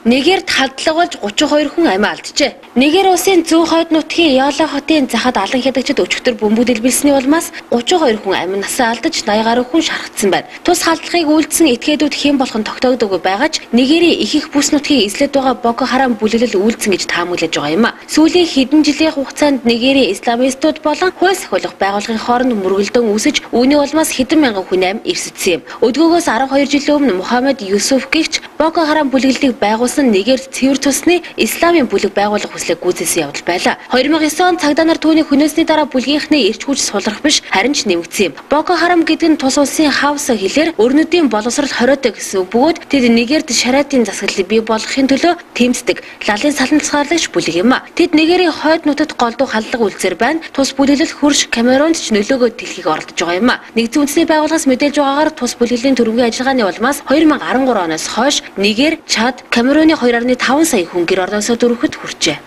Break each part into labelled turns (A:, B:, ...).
A: Нигерт халдлага болж 32 хүн амиа алджээ. Нигер улсын зүүн хойд нутгийн Йола хотын захад алан хядагчид өчигдөр бөмбөг дэлбэлсэний улмаас 32 хүн амин насаа алдаж 80 гаруй хүн шархагдсан байна. Тус халдлагыг үйлдсэн этгээдүүд хэн болгон тогтоогдоогүй байгаа ч Нигерийн их их бүс нутгийг эзлээд байгаа Боко Харам бүлэглэл үйлдсэн гэж таамаглаж байгаа юм а. Сүүлийн хэдэн жилийн хугацаанд Нигерийн исламистууд болон хууль сахиулах байгууллагын хооронд мөргөлдөн үүсэж үүний улмаас хэдэн мянган хүн амь эрсдсэн юм. Өдгөөгөөс 12 жилийн өмнө Мухаммед Юсуф гэгч Боко Харам бүлэглэлийг байгуулсан Нигерт цэвэр цусны исламын бүлэг байгуулах хүслийг гүйцээсэн явдал байлаа. 2009 он цагдаа нар түүний хөнөөсний дараа бүлгийнхний эрч хүч сулрах биш харин ч нэмэгдсэн юм. Боко Харам гэдэг нь тус улсын хауса хэлээр өрнөдийн боловсрол хориотой гэсэн үг бөгөөд тэд Нигерт шариатын засаглалыг бий болгохын төлөө тэмцдэг лалын салан тусгаарлагч бүлэг юм а. Тэд Нигерийн хойд нутагт голдуу халдлага үйлдсээр байна. Тус бүлэглэл хөрш Камерунд ч нөлөөгөө дэлхийг оролдож байгаа юм а. Нэгдсэн үндэсний байгууллагаас мэдээлж байгаагаар тус бүлэглэлийн төрөнгийн ажиллагааны улмаас 2013 оноос хойш Нигер, Чад, Камеруны 2.5 сая хүн гэр орноосоо дөрвөхөд хүрчээ.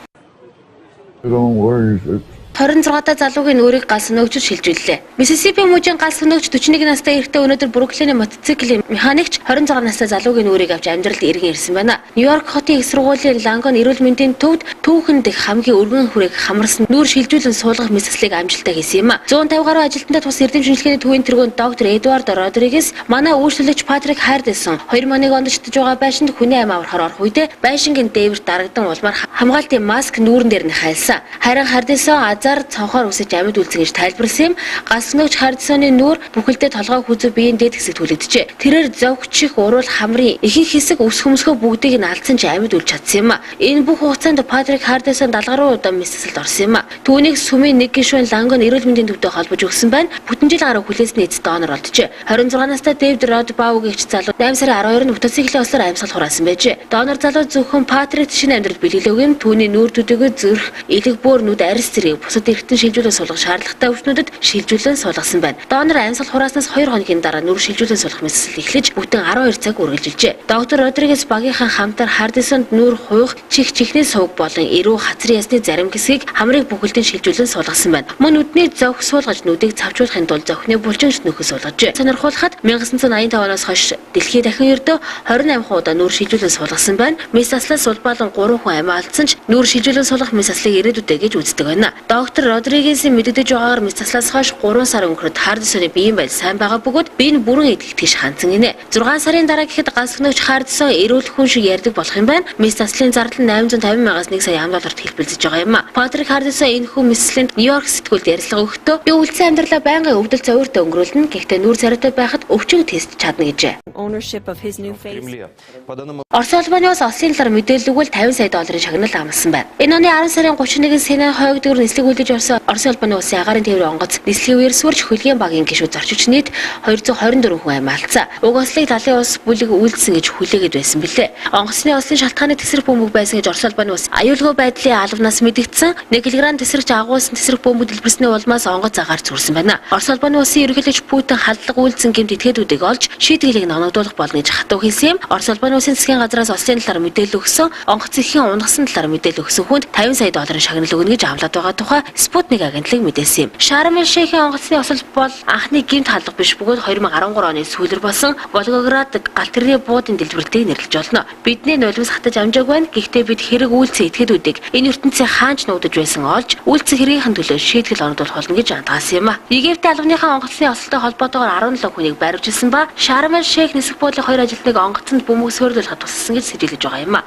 B: Don't worry.
A: 26 та залуугийн нүрийг гал сөнөөгчд шилжүүллээ. Миссисипи мужийн гал сөнөөгч 41 настай эрэгтэй өнөөдөр Бруклиний мотоциклийн механикч 26 настай залуугийн нүрийг авч амьдралд эргэн ирсэн байна. Нью-Йорк хотын их сургуулийн Лангон эрүүл мэндийн төвд түүхэн дэх хамгийн өргөн хүрээг хамарсан нүүр шилжүүлэн суулгах мэс заслыг амжилттай хийсэн юм. 150 гаруй ажилтнтай тус эрдэм шинжилгээний төвийн тэргүүн доктор Эдвард Родригес манай үйлчлэгч Патрик Хардисон 2001 онд шидэж байгаа байшинд хүний амь аврахаар орох үедээ байшингийн дээвэр дарагдан улмаар хамгаалтын маск нүүрэн дээр нь хайлсан. Харин Хардисон азар цонхоор үсэж амьд үлдсэн гэж тайлбарласан юм. Гал сөнөөгч Хардисоны нүүр бүхэлдээ толгой хүзүү биеийн дээд хэсэг түлэгджээ. Тэрээр зовгчих уруул хамрын ихэнх хэсэг өсөх хөмсгөө бүгдийг нь алдсан ч амьд үлж чадсан юм. Энэ бүх хугацаанд Патрик Хардисон 70 гаруй удаа мэс засалд орсон юм. Түүнийг сүмийн нэг гишүүн Лангон эрүүл мэндийн төвтэй холбож өгсөн байна. Бүтэн жил гаруй хүлээсний эц донор олджээ. 26 настай Дэвид Родбаугийч залуу 8 сарын 12-нд мотоциклийн ослоор амьсгал хураасан байжээ. Донор залуу зөвхөн Патрикт шинэ амьдрал бэлгэлээгүй юм. Түүний нүүр төдийгөө зүрх, элэг бөөр, нүд, арьс зэрэг бусад эргэтэн шилжүүлэн суулгах шаардлагатай өвчнүүдэд шилжүүлэн суулгасан байна. Донор амьсгал хурааснаас 2 хоногийн дараа нүр шилжүүлэн суулгах мэс засал эхлэж бүтэн 12 цаг үргэлжилжээ. Доктор Родригес багийнхаа хамтар Хардисонд нүр хуйх, чих чихний сувг болон эрүү хацрын ясны зарим хэсгийг хамрыг бүхэлдэн шилжүүлэн суулгасан байна. Мөн нүдний зовх суулгаж нүдийг цавчуулахын тулд зовхны булчингч нөхөс суулгажээ. Сонирхуулахад 1985 оноос хойш дэлхийд дахин ердөө 28 удаа нүр шилжүүлэн суулгасан байна. Мэс заслаас улбаалan 3 хүн амиа алдсан ч нүр шилжүүлэн суулгах мэс заслыг ирээдүйдээ гэж үздэг байна. Доктор Родригесийн мэдэгдэж байгаагаар мэс заслаас хойш 3 сар өнгөрөхөд Хардисоны биеийн байдал сайн байгаа бөгөөд бие нь бүрэн идэвхтэйж хандсан гинэ. 6 сарын дараа гэхэд гал сөнөөгч Хардисон эрүүл хүн шиг ярьдаг болох юм байна. Мэс заслын зардал нь 850 мянгаас 1 сая ам долларт хэлбэлзэж байгаа юм а. Патрик Хардисон энэ хүн мэс заслын Нью-Йорк сэтгүүлд ярилцлага өгөхдөө би үлдсэн амьдралаа байнгын өвдөл зовиртой өнгөрүүлнэ. Гэхдээ нүүр царайтай байхад өвчин тест чадна гэжээ.
C: Ownership of his new face.
D: Кремле. По данным
A: Орос улбаны улс ослын талаар мэдээлэл өгвөл 50 сая долларын шагнал амласан байна. Энэ оны 10 сарын 31-нд Сенат хойгдгоор нислэг үлдэж орсон Орос улбаны улсын агаарын тээврийн онгоц нислэгийн үеэр сүрж хөлгийн багийн гишүүд зорчигч нийт 224 хүн амиа алдсан. Уг ослыг талын улс бүлэг үйлдсэн гэж хүлээгээд байсан билээ. Онгоцны ослын шалтгааны тэсрэх бөмбөг байсан гэж Орос улбаны улс аюулгүй байдлын албанаас мэдэгдсэн. 1 кг тэсрэгч агуулсан тэсрэх бөмбөг дэлбэрсний улмаас онгоц агаар зүрсэн байна. Орос улбаны улсын ерөнхийлөгч Путин халдлага үйлдсэн гэмт этгээдүүдийг олж шийтгэлийг ноногдуулах болно гэж хатуу хэлсэн юм. Орос улбаны улсын засгийн газраас ослын талаар мэдээлэл өгсөн, онгоц ихэн унгасан талаар мэдээлэл өгсөн хүнд 50 сая долларын шагнал өгнө гэж амлаад байгаа тухай Спутник агентлаг мэдээлсэн юм. Шарм эль Шейхийн онгоцны осол бол анхны гэмт халдлага биш бөгөөд 2013 оны сүүлэр болсон Волгоград галт тэрэгний буудын дэлбэрэлтийг нэрлэж болно. Бидний нулимс хатаж амжаагүй байна. Гэхдээ бид хэрэг үйлцэн этгээдүүдийг энэ ертөнцийн хаанч нуугдаж байсан олж үйлцэн хэргийнхэн төлөө шийтгэл оногдуулах болно гэж антгаасан юм а. Египтийн албаныхаа онгоцны осолтой холбоотойгоор 17 хүнийг баривчилсан ба Шарм эль Шейх нисэх буудлын хоёр ажилтныг онгоцонд бөмбөг суйрлуулахад тусалсан гэж сэжиглэж байгаа юм а.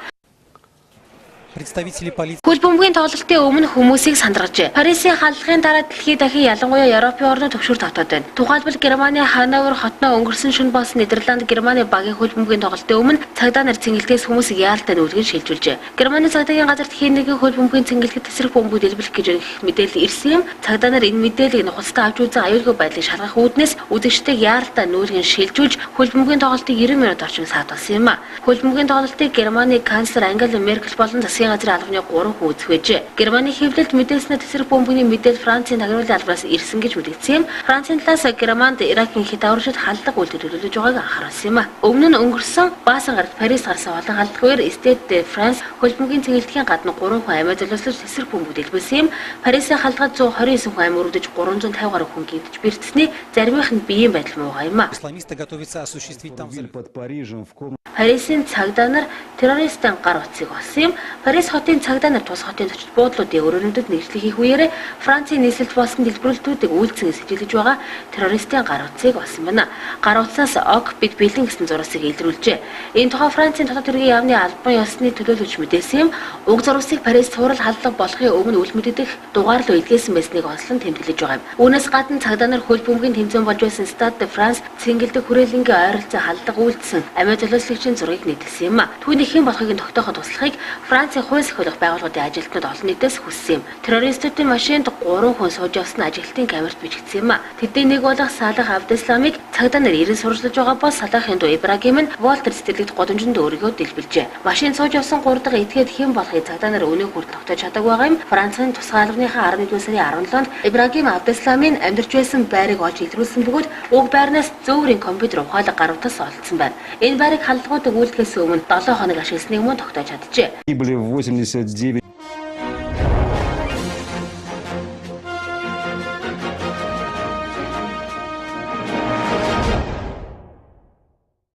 E: Представители полиции
A: Хөл бөмбөгийн тоглолтын өмнө хүмүүсийг сандаргажээ. Парисын халдлагын дараа дэлхийд дахин ялангуяа Европын орнууд төвшөр тавтаад байна. Тухайлбал Германы Хановер хотноо өнгөрсөн шөнө болсон Нидерланд Германы багийн хөл бөмбөгийн тоглолтын өмнө цагдаа нар цэнгэлдээс хүмүүсийг яалтай нүүлгэн шилжүүлжээ. Германы цагдаагийн газарт хэн нэгэн хөл бөмбөгийн цэнгэлдэд тэсрэх бөмбөг дэлбэлэх гэж мэдээлэл ирсэн юм. Цагдаа нар энэ мэдээллийг нухацтай авч үзэн аюулгүй байдлыг шалгах үүднээс үзэгчдийг яалтай нүүлгэн шилжүүлж хөл бөмбөгийн тоглолтыг 90 минут орчим саатуулсан юм а. Хөл бөмбөгийн тоглолтыг Германы канцлер Ангела Меркель болон засгийн засгийн газрын албаны 3 хүн үзэх байжээ. Германы хэвлэлд мэдээлснээр тэсрэх бөмбөгийн мэдээлэл Францын тагнуулын албанаас ирсэн гэж мэдэгдсэн юм. Францын талаас Германд Иракийн хэт аврагчид халдлага үйлдэл төлөвлөж байгааг анхааруулсан юм. Өмнө нь өнгөрсөн Баасан гарагт Парис гарсан олон халдлагаар Стade de France хөлбөмбөгийн цэнгэлдэхийн гадна 3 хүн амиа золиослож тэсрэх бөмбөг дэлбэлсэн юм. Парисын халдлагад 129 хүн амиа өрөвдөж 350 гаруй хүн гэмтэж бэртсэний заримынх нь биеийн байдал муугай юм.
C: Исламисты готовятся осуществить там взрыв.
D: Под Парижем в комнате.
A: Парисын цагдаа нар террористын гар утсыг олсон юм. Парис хотын цагдаа нар тус хотын зочид буудлуудын өрөөнүүдэд нэгжлэх хийх үеэр Францын нийслэлд болсон дэлбэрэлтүүдийг үйлцэн сэжиглэж байгаа террористын гар утсыг олсон байна. Гар утсаас ок бид бэлэн гэсэн зурасыг илрүүлжээ. Энэ тухай Францын дотоод хэргийн яамны албан ёсны төлөөлөгч мэдээсэн юм. Уг зурвасыг Парис цуврал халдлага болохын өмнө үл мэддэх дугаар руу илгээсэн байсныг онцлон тэмдэглэж байгаа юм. Үүнээс гадна цагдаа нар хөл бөмбөгийн тэмцээн болж байсан Стade de France цэнгэлдэх хүрээлэнгийн ойролцоо халдлага үйлдсэн амиа золиослогчийн зургийг нийтэлсэн юм. Түүний хэн болохыг нь тогтооход туслахыг Францын хууль сахиулах байгууллагуудын ажилтнууд олон нийтээс хүссэн юм. Террористүүдийн машинд 3 хүн сууж явсан ажилтны камерт бичигдсэн юм. Тэдний нэг болох Салах Абдесламыг цагдаа нар ирэн сурвалжлаж байгаа бол Салахын дүү Ибрагим нь Волтер цэцэрлэгт гудамжинд өөрийгөө дэлбэлжээ. Машинд сууж явсан 3 дахь этгээд хэн болохыг цагдаа нар өнөө хүртэл тогтоож чадаагүй байгаа юм. Францын тусгай албаныхаа 11 сарын 17-нд Ибрагим Абдесламын амьдарч байсан байрыг олж илрүүлсэн бөгөөд уг байрнаас зөөврийн компьютер ухаалаг гар утас олдсон байна. Энэ байрыг халдлагуудыг үйлдэхээс өмнө 7 хоног ашигласныг мөн тогтоож чаджээ.
D: Погибли 89.